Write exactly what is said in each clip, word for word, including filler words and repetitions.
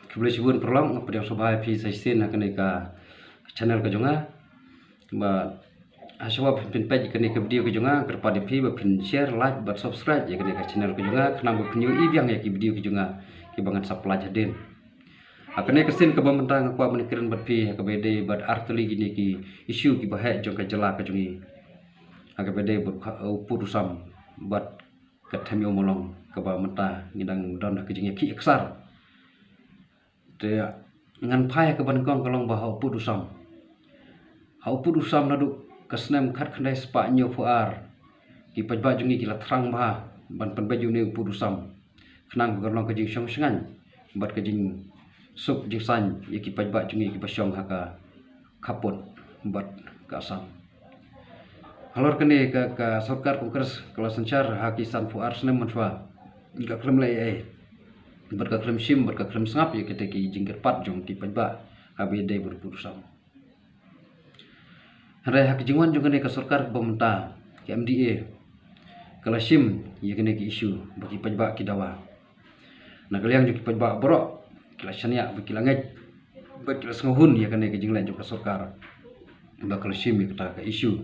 Khublei shibun paralok, nga pdiang sngewbha ïa phi sa shisien ha kane ka channel ka jong nga. Bad ha shuwa ba phin peit kane ka video ka jong nga, kyrpad ïa phi ba phin share, like bad subscribe ïa kane ka channel ka jong nga, khnang ba phin ïohi biang ïa ki video ka jong nga kiba ngan sa pynlait hadien. Ha kane ka sien kaba mynta nga kwah ban kren bad phi ha kaba ïadei bad artylli kine ki issue kiba heh jong ka jylla ka jong ngi ha kaba ïadei bad u pud u sam bad ka Them Ïew Mawlong kaba mynta ngi dang don ha ka jingïakhih ïaksar. Te ngan phai ha kaba nyngkong ka long ba ha u pud u sam. Ha u pud u sam naduh ka snem khatkhyndai spah hynñiewphew ar, ki paidbah jong ngi ki la thrang bha ban pynbeit ïa une u pud u sam, khnang ba kan long ka jingshong shngaiñ bad ka jingsuk jingsaiñ ïa ki paidbah jong ngi kiba shong ha ka khappud bad ka Assam. Halor kane ka, ka sorkar Congress ka la synshar ha ki sanphew ar snem mynshuwa, ka khlem leh ei ei bad ka khlem shim bad ka khlem sngap ïa kita ki jingkyrpad jong ki paidbah ha ba ïadei bad u pud u sam. Hynrei ha ka jingwan jong kane ka sorkar ba mynta, ka M D A, ka la shim ïa kane ka issue ba ki paidbah ki dawa. Na ka liang jong ki paidbah baroh ki la shaniah bad ki la ngeit bad ki la sngewhun ïa kane ka jingleh jong ka sorkar ba ka la shim ïa kata ka issue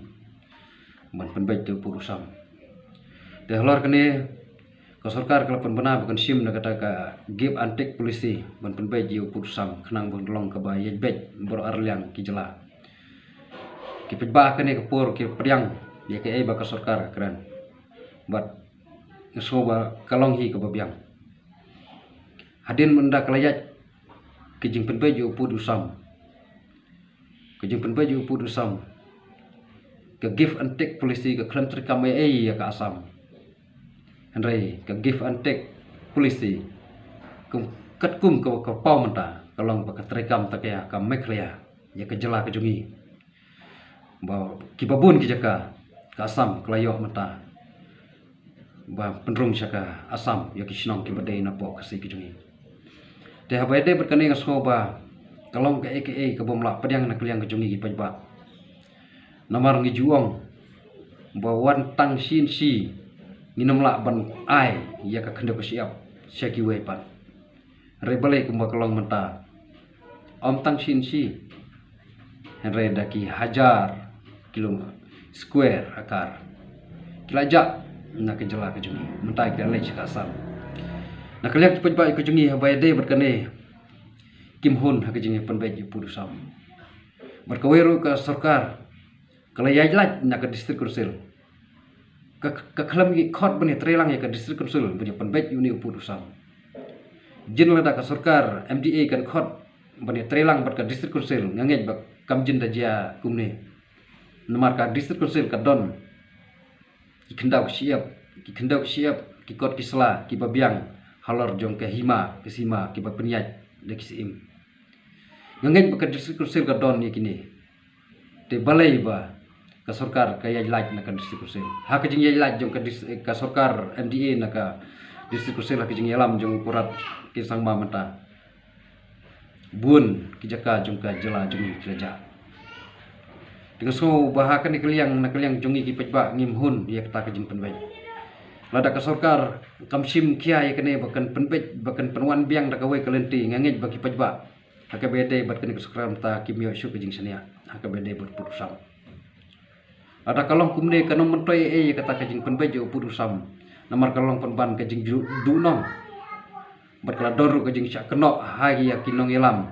ban pynbeit ïa u pud u sam. Te halor kane ka sorkar ka la pynbna ba kan shim na kata ka give and take policy ban pynbeit ïa u pud u sam khnang ban long kaba ïaid beit baroh ar liang ki jylla. Ki paidbah kane ka por ki pdiang ïa kaei ba ka sorkar ka kren. Bad nga sngew ba ka long hi kaba biang. Hadien mynta ka la ïaid ka jingpynbeit ïa u pud u sam. Ka jingpynbeit ïa u pud u sam, ka give and take policy ka khlem treikam ei ei ïa ka Assam. Hynrei ka give and take policy kum katkum ka, ka paw mynta ka long ba ka treikam tang ïa ka Meghalaya, ïa ka jylla ka jong ngi. Ba kiba bun ki jaka ka Assam ka la ïoh mynta ba pynrung sha ka Assam ïa ki shnong kiba dei napoh Khasi ka jong ngi. Te haba ïadei bad kane nga sngew ba ka long kaei kaei ka bym lah pdiang na ka liang ka jong ngi ki paidbah. Namar ngi ju ong ba wan tang shi shi ngin ym lah ban ai ïa ka khyndew ka shyiap sha kiwei pat. Hynrei balei kumba ka long mynta, ym tang shi shi, hynrei da ki hajar kilo square acre ki la jah na ka jylla ka jong ngi, mynta ki la leit sha ka Assam. Na ka liang ki paidbah ka jong ngi haba ïadei bad kane kim hun ha ka jingpynbeit ïa u pud u sam. Bad kawei ruh ka sorkar ka la ïaid lait na ka District Council. Ka, ka khlem ïa khot ban ïatreilang ïa ka District Council ban ïa pynbeit ïa une u pud u sam. Jin lada ka sorkar M D A kan khot ban ïatreilang bad ka District Council, nga ngeit ba kam jin da jia kumne. Namar ka District Council ka don ki khyndew ka shyiap, ki khyndew ka shyiap, ki kot ki sla kiba biang halor jong ka hima ka sima kiba pynïaid da ki syiem. Nga ngeit ba ka District Council ka don ïa kine. Te balei ba ka sorkar ka ïaid lait na ka District Council? Ha ka jingïaid lait jong ka dis-, ka sorkar M D A na ka District Council ha ka jingïalam jong u Conrad K Sangma mynta, bun ki jaka jong ka jylla jong ngi ki la jah. Te nga sngew ba ha kane ka liang, na ka liang jong ngi ki paidbah ngim hun ïa kata ka jingpynbeit. Lada ka sorkar kam shim khia ïa kane ba kan pynbeit, ba kan pynwan biang da kawei ka lynti, nga ngeit ba ki paidbah ha kaba ïadei bad kane ka sorkar mynta kim ïoh shuh ka jingshaniah ha kaba ïadei bad u pud u sam. Lada ka long kumne kan ym myntoi ei ei ïa kata ka jingpynbeit ïa u pud u sam. Namar ka long pynban ka jingduhnong. Bad ka la don ruh ka jingshah kynnoh ha ïa ki nongïalam,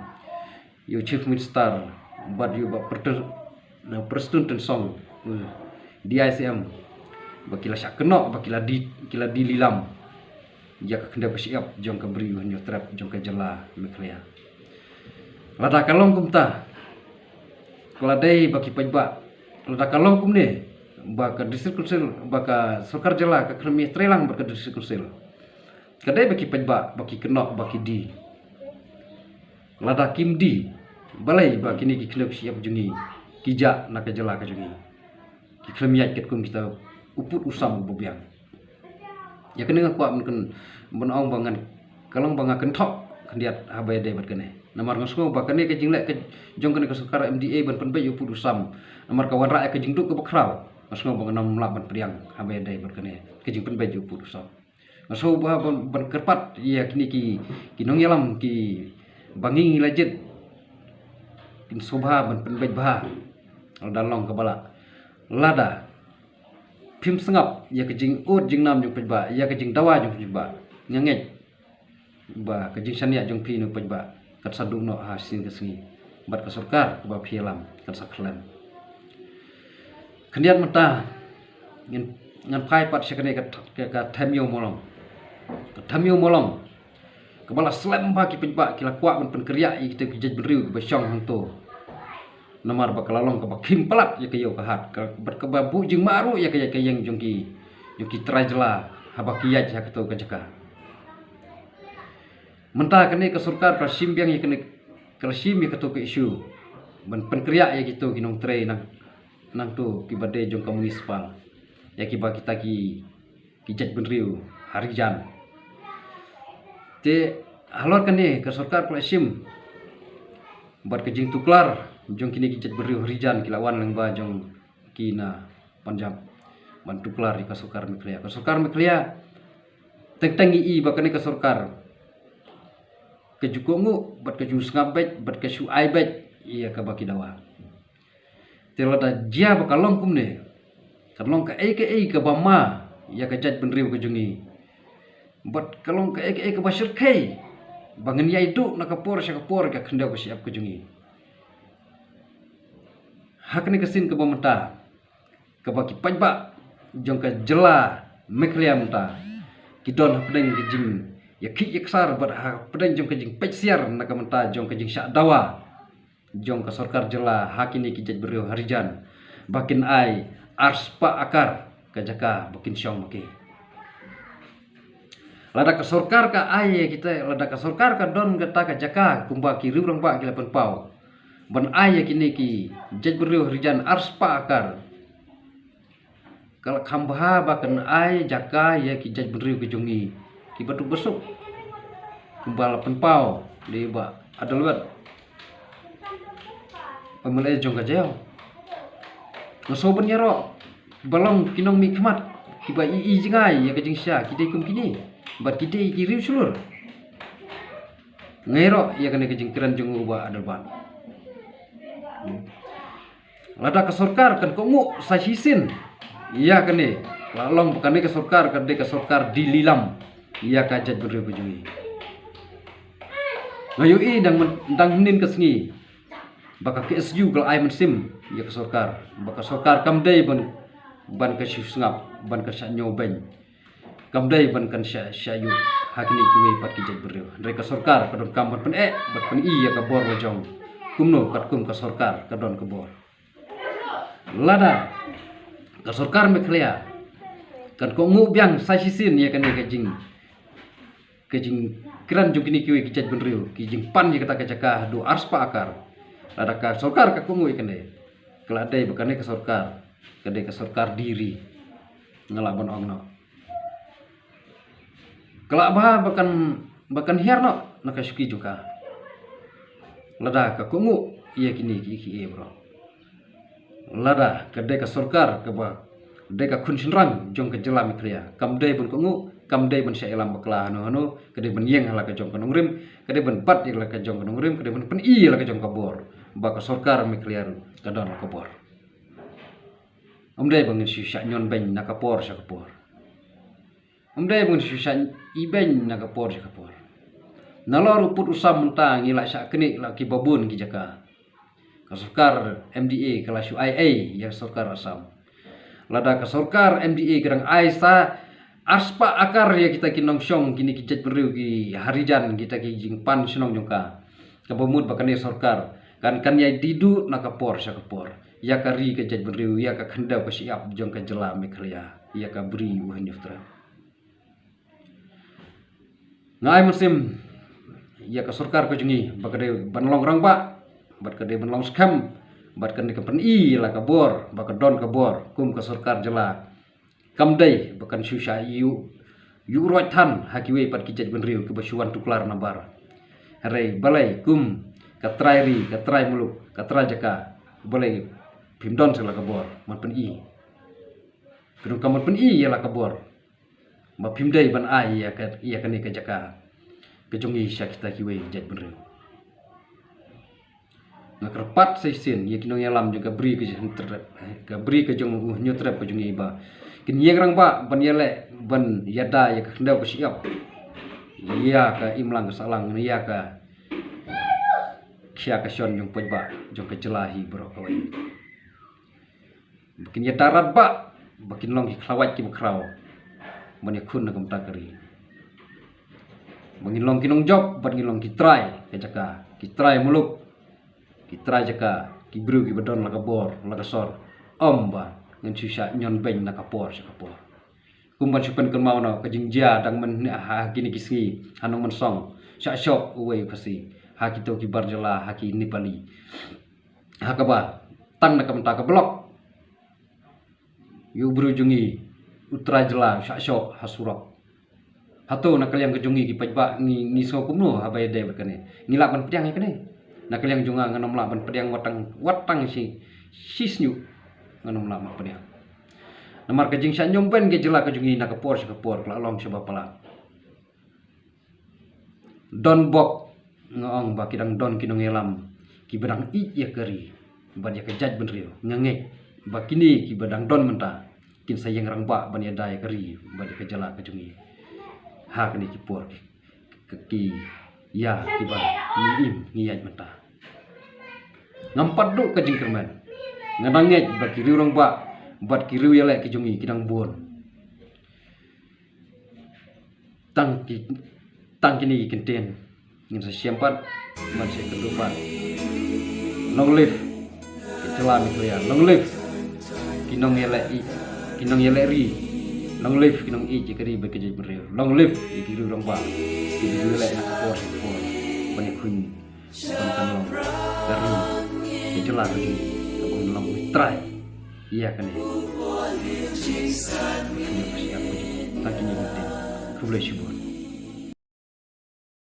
ïa u Chief Minister bad ïa u Bah Prestone, Prestone Tynsong, eh, D I C M, ba ki la shah kynnoh, ba ki la die, ki la die lilam ïa ka khyndew ka shyiap jong ka Bri u Hynñiewtrep jong ka jylla Meghalaya. Lada ka long kumta, ka la dei ba ki paidbah, lada ka long kumne ba ka District Council, ba ka sorkar jylla ka khlem ïatreilang bad ka District Council, ka dei ba ki paidbah ba ki kynnoh, ba ki die. Lada kim die, balei ba kine ki khyndew ka shyiap jong ngi ki jah na ka jylla ka jong ngi, ki khlem ïaid katkum kita u pud u sam uba biang? Ïa kane nga kwah ban kyn-, ban ong ba ngan, ka long ba nga kynthoh khyndiat haba ïadei bad kane. Namar nga sngew ba kane ka jingleh ka jong kane ka sorkar M D A ban pynbeit ïa u pud u sam, namar ka wanrah ïa ka jingduk kaba khraw. Nga sngew ba ngan ym lah ban pdiang haba ïadei bad kane ka jingpynbeit ïa u pud u sam. Nga sngew ba ban, ban kyrpad ïa kine ki, ki nongïalam, ki ba ngi ngi la jied kin sngewbha ban pynbeit bha lada long kaba lah. Lada phim sngap ïa ka jingud jingnam jong paidbah, ïa ka jingdawa jong paidbah, nga ngeit ba ka jingshaniah jong phi na paidbah kan sa duh noh ha shisien ka sngi, bad ka sorkar kaba phi ïalam kan sa khlem. Khyndiat mynta ngan, ngan phai pat sha kane ka, ka, ka Them Ïew Mawlong. Ka Them Ïew Mawlong kaba la slem bha ki paidbah, ki la kwah ban pynkynriah ïa kita ki jaitbynriew kiba shong hangto. Namar ba ka la long kaba khim palat ïa ka ïew ka hat, ka, bad kaba buh jingma ruh ïa ka, ïa ka ïeng jong ki, jong ki trai jylla haba ki ïaid ha kato ka jaka. Mynta kane ka sorkar ka la shim biang ïa kane, ka la shim ïa kato ka issue ban pynkynriah ïa kito ki nongtrei nang, nangto kiba dei jong ka municipal, ïa kiba kita ki, ki jaitbynriew Harijan. Te halor kane ka sorkar ka la shim bad ka jingtuklar jong kine ki jaitbynriew Harijan ki la wan lyngba jong ki na Punjab ban tuklar ïa ka sorkar Meghalaya. Ka sorkar Meghalaya teng teng i ba kane ka sorkar ka ju kohnguh bad ka ju sngap beit bad ka shu ai beit ïa kaba ki dawa. Te lada jia ba ka long kumne, ka long kaei kaei kaba ma ïa ka jaitbynriew ka jong ngi, bad ka long kaei kaei kaba shyrkhei ba ngin ïai duh na ka por sha ka por ka khyndew ka shyiap ka jong ngi. Ha kane ka sien kaba mynta, kaba ki paidbah jong ka jylla Meghalaya mynta ki don hapdeng ka jingïakhih ïaksar bad hapdeng jong ka jingpeit siar na ka mynta jong ka jingshah dawa jong ka sorkar jylla ha kine ki jaitbynriew Harijan ba kin ai arspah akar ka jaka ba kin shong ma ki. Lada ka sorkar ka ai ïa kita, lada ka sorkar ka don kata ka jaka kumba ki riewrangbah ki la pynpaw ban ai ïa kine ki jaitbynriew Harijan arspah akar, ka la kham bha ba kan ai jaka ïa ki jaitbynriew ki jong ngi kiba duk ba suk kumba la pynpaw da i Bah Adelbert, M L A jong ka Jaïaw. Nga sngew ban ïaroh ba long ki nongmihkhmat kiba i, i jngai ïa ka jingshisha, ki dei kum kine bad ki dei ki riewshlur. Nga ïaroh ïa kane ka jingkren jong u Bah Adelbert. Lada ka sorkar kan kohnguh sa shisien ïa kane, la long ba kane ka sorkar ka dei ka sorkar die lilam ïa ka jaitbynriew ka jong ngi. Nga ïohi dang myn-, dang hynnin ka sngi ba ka K S U ka la ai mynsiem ïa ka sorkar, ba ka sorkar kam dei ban, ban ka shu sngap, ban ka shah ñiewbeiñ, kam dei ban kan shah, shah ïuh ha kine kiwei pat ki jaitbynriew. Hynrei ka sorkar ka donkam ban pyneh bad pyni ïa ka bor la jong. Kumno katkum ka sorkar ka don ka bor. Lada ka sorkar Meghalaya kan kohnguh biang sa shisien ïa kane ka jing, ka jingkren jong kine kiwei ki jaitbynriew, ki jingpan ïa kata ka jaka haduh arspah akar. Lada ka sorkar ka kohnguh ïa kane, ka la dei ba kane ka sorkar ka dei ka sorkar die ri. Nga lah ban ong noh, ka lah bha ba kan, ba kan hiar noh na ka shuki jong ka. Lada ka kohnguh ïa kine ki, ki, eh, bro. Lada ka dei ka sorkar kaba dei ka khun shynrang jong ka jylla Meghalaya, kam dei ban kohnguh, kam dei ban shah ïalam bakla hano hano, ka dei ban ïeng ha la ka jong ka nongrim, ka dei ban bat ïa la ka jong ka nongrim, ka dei ban pyni ïa la ka jong ka bor ba ka sorkar Meghalaya ruh ka don la ka bor. Ym dei ba ngin shu shah ñiewbeiñ na ka por sha ka por. Ym dei ba ngin shu shah ibeiñ na ka por sha ka por. Nalor u pud u sam mynta ngi la shah knieh la kiba bun ki jaka. Ka sorkar M D A ka la shu ai ei ïa ka sorkar Assam. Lada ka sorkar M D A ka dang ai sa arspah akar ïa kita ki nongshong, kine ki jaitbynriew ki Harijan, kita ki jingpan shnong jong ka, kaba mut ba kane sorkar kan, kan ïai die duh na ka por sha ka por ïa ka ri ka jaitbynriew, ïa ka khyndew ka shyiap jong ka jylla Meghalaya, ïa ka Bri u Hynñiewtrep. Nga ai mynsiem ïa ka sorkar ka jong ngi ba ka dei ban long rangbah, bad ka dei ban long skhem, bad ka dei ka pyni la ka bor ba ka don ka bor kum ka sorkar jylla. Kam dei ba kan shu shah ïuh, ïuh roit than ha kiwei pat ki jaitbynriew kiba shu wan tuklar nabar. Hynrei balei kum ka trai ri, ka trai muluk, ka trai jaka, balei phim don sa la ka bor ban pyni? Phi donkam ban pyni ïa la ka bor ba phim dei ban ai ïa ka, ïa kane ka jaka ka jong ngi sha kita kiwei jaitbynriew. Nga kyrpad sa shisien ïa ki nongïalam jong ka bri ka jong u Hynñiewtrep, ka bri ka jong u Hynñiewtrep ka jong ngi ba kin ïeng rangbah ban ïaleh ban ïada ïa ka khyndew ka shyiap, ïa ka imlang ka sahlang, ïa ka khia ka shon jong paidbah jong ka jylla hi baroh kawei. Ba kin ïada radbah, ba kin long ki khlawait kiba khraw ban ïakhun na ka bynta ka ri. Ba ngin long ki nongjop, ba ngin long ki trai ka jaka, ki trai muluk, ki trai jaka, ki briew kiba don la ka bor la ka sor. Ym ba ngin shu shah ñion beiñ na ka por sha ka por. Kum ban shu pynkynmaw noh ka jingjia dang mynne ha kine ki sngi ha Nongmynsong, shah shoh uwei u Khasi ha kito ki bar jylla, ha ki Nepali, ha kaba tang na ka bynta ka block, ïa u briew jong ngi u trai jylla u shah shoh ha surok. Hato na ka liang ka jong ngi ki paidbah ngi, ngi sngew kumno haba ïadei bad kane? Ngi lah ban pdiang ïa kane? Na ka liang jong nga, ngan ym lah ban pdiang wat tang, wat tang shi, shi snieh ngan ym lah ban pdiang. Namar ka jingshah ñion beiñ ka jylla ka jong ngi na ka por sha ka por ka la long shaba palat. Don bok, nga ong ba ki dang don ki nongïalam kiba dang ïeit ïa ka ri bad ïa ka jaitbynriew. Nga ngeit ba kine kiba dang don mynta kin sa ïeng rangbah ban ïada ïa ka ri bad ïa ka jylla ka jong ngi ha kine ki por ki, ki, ki ïa kiba ngi im ngi ïaid mynta. Ngam pat duh ka jingkyrmen. Nga dang ngeit ba ki riew rangbah bad ki riew ïaleh ki jong ngi ki dang bun. Tang ki, tang kine ki kyntien ngin sa shem pat, ban sa kynduh pat. Long live ka jylla Meghalaya, long live ki nongïaleh, ki nongïaleh ri, long live ki nongïeit ïa ka ri bad ka jaitbynriew, long live ïa ki riew rangbah kiba ju ïaleh na ka por sha ka por ban ïakhun, ban kan long ka ri, ka jylla ka jong ngi, kaba ngin long u trai ïa kane. Tang kine ki kyntien. Khublei shibun.